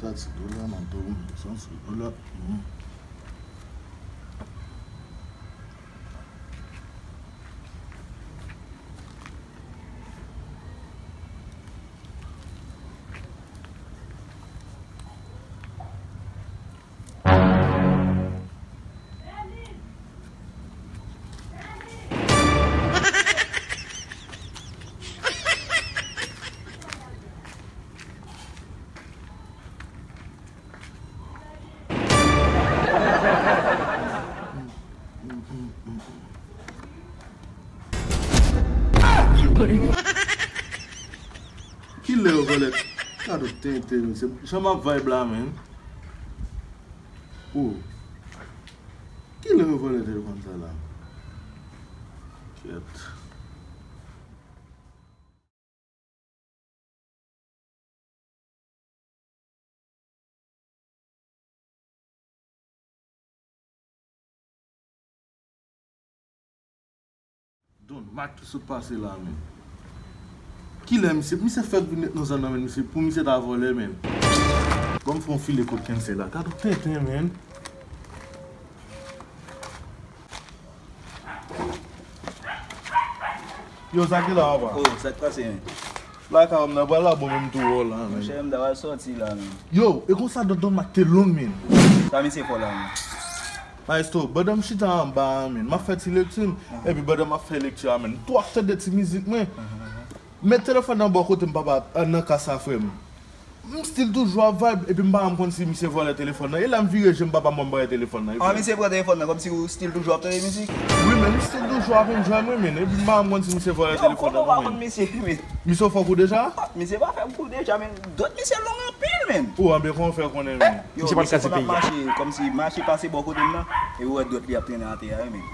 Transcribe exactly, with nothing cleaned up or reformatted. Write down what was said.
Sa ti dola, m ap tou, san ti dola. Kilè yo vòlè? Gade tenten, men se jan m ap vibe la, men. Oh. Kilè yo vòlè telefòn sa la? Kèt. Don Mak ki sot pase la, men. Kilè misye, misye fèk vin ret nan zòn nan, men, misye, pou misye ta vòlè, men. Ban m fè yon file kot kensè la. Gade yon tenten, men. Yo, sa ki la, papa? Oh, sa k pase, men? Lakay m nan pral la, bon, menm tou wò la, men. Monchè, m ta pral sòti la, men. Yo, e konsa dòdò m ak te long, men. Sa misye fò la, men? Maestro, pandan m chita anba a, men, m ap fè ti lekti m, epi pandan m ap fè lekti a, men, m tou ap tande ti mizik mwen. Met telefòn nan bò kote m, papa, nan kas la, frè m. M still toujou ap vibe, epi m pa janm konn si misye vòlè telefòn nan. E lè m vire je m, papa, m wè m pran telefòn nan. Ah, misye pran telefòn nan, kòmsi ou still toujou ap tande mizik? Wi, men m still toujou ap enjoy mwen, men. Epi m pa janm konn si misye vòlè telefòn nan, non, men. Misye ofè w kou deja? Ah, misye pa fè m kou deja, men. Dòt misye long anpil, men. Ou anben kòman w fè konnen, men? Yo, misye pa t kase peyi a. Mache, kòmsi mache pase bò kote m nan, epi ou wè dòt li ap trennen atè a, wi, men.